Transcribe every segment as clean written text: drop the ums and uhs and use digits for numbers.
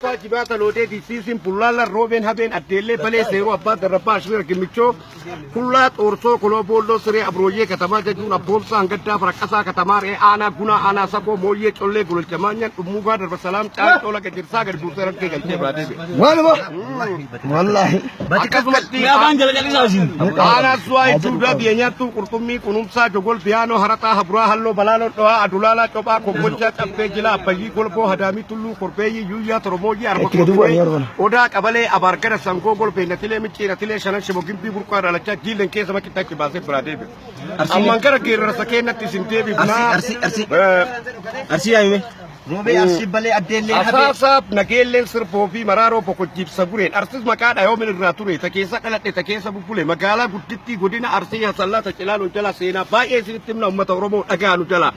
Jibaata loodee diisiisin bullaalla roobeen habeen addeellee balee seeruu abbaa darrabbaa ashmira gimmichoo kullaa xoorsoo koloo boolloo siree abrooyyee katamaa jajuun abboomsaa hangaddaa faraqqasaa katamaa re'ee aanaa gunaa aanaa sakoo mooyyee collee gololcha maanyaan dhummuugaa darba salaam caancoo laga jirsaa gadi buusee rakkee galchee biraa deebi'e. Waanuma. Wallaahi. Akkasumatti aanaa su'aa duudaa biyya nyaattuu qurxummii kunuunsaa jogol biyaanoo haraxaa haburaa halloo balaaloo dho'aa adulaalaa cophaa kokkochaa caffee jilaa abbayyii golboo hadaamii tulluu korbeeyyii yuuyyaa toromooyyii arba Itti gadi bu'anii yeroo kana. odaa qabalee abaargada sangoo golbee natilee micciira tilee shanan shiboo gimbii burqaa dhalachaa jiilleen keessa makitti achi baasee biraa deebi'e. Ammaan gara geerarsa keenyatti isin deebifnaa. Arsii, arsii, Arsii yaamime. Roobee arsii balee addeellee habee. Asaasaaf nageelleen sirboo fi maraaroo boqojjiibsa gureen arsis maqaadha yoomin irraa ture ta keessa dhaladhe ta keessa bubbule magaalaa guddittii godina arsii hasallaa ta cilaaluun jala seenaa baay'ee isinitti himna uummata oromoo dhagaanu jala.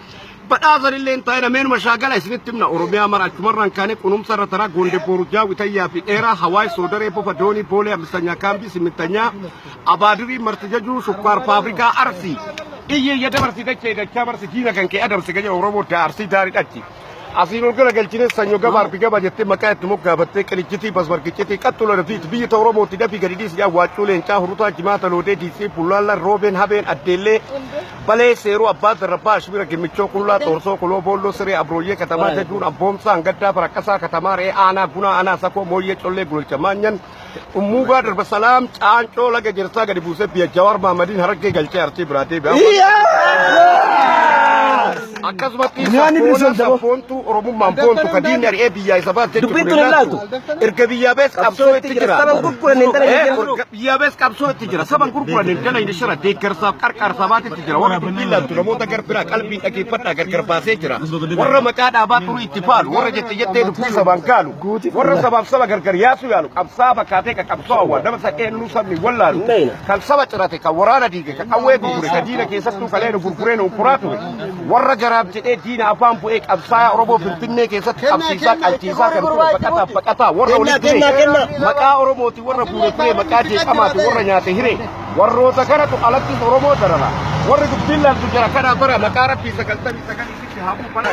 Badhaasan illee hin taa'in ameenuma shaagala isinitti himna oromiyaa mara achumarraan kaanee kunuunsa irra taraa goonde boorujaa witayyaa fi dheeraa hawaay soodaree bofa doonii boolee ammistanyaa kaambii simmintanyaa abaadirii martijajuu sukkaar faabrikaa arsii iyyee yada barsi dachee dachaa barsi diina kan kee adamsi gaja oromoo daa arsii daarii dhachi. Asiin ol gara galchine sanyoo gabaa arbi gabaa jettee maqaa itti moggaafattee qiriccitii basbargiccitii qaxxula dafiit biyyi ta Oromootti dafii gadi dhiisi yaa waaccuu leencaa hurutaa jimaata loodee diisii bullaalla roobeen habeen addeellee balee seeruu abbaa darrabbaa ashmira gimmichoo qullaa xoorsoo kuloo boolloo siree abrooyyee katamaa jajuun abboomsaa hangaddaa faraqqasaa katamaa re'ee aanaa gunaa aanaa sakoo mooyyee collee gulolcha maanyan ummuugaa darba salaam caancoo laga jirsaa gadi buusee biyya jawaar maamadiin harargee galchee arsii biraa deebi'a. Akkasumatti Nyaanni sabboona bilisoomsa boo. sabboontuu Oromummaan boontu ka diinni ari'ee biyyaa isa baas Dubbiin tun hin laaltu. Erga biyyaa bees qabsoo itti jira. Saban gurguran hin dalagne jira. Erga biyyaa bees qabsoo itti jira. Saban gurguran hin dalagne shira deeggarsaaf qarqaarsaa baatitti jira. Warra dubbiin laaltu namoota gar biraa qalbiin dhageeffadhaa gargar baasee jira. Warra maqaa dhaabaa turii itti faalu. Warra jette jettee dubbii sabaan gaalu. Warra sabaaf saba gargar yaasuu yaalu. Qabsaa fakkaatee ka qabsoo hawaa nama sadheennuu sabni wallaalu. Kan saba cirate kan waraana diige kan qawwee gurgure kan diina keessattuu kalee nu gurguree nu kuraa ture. Warra garaaf jedhee diina afaan bu'ee qabsaa Oromoo Finfinnee keessatti qabsiisaa qalchiisaa kan ture baqataa baqataa warra walitti Kenna, ture maqaa Oromooti warra guure ture maqaa jeeqamaati warra nyaate hiree warroota kanatu alattis Oromoo darara warri dubbiin laaltu jara kanaa bara maqaa rabbii 99 sitti haa buufana.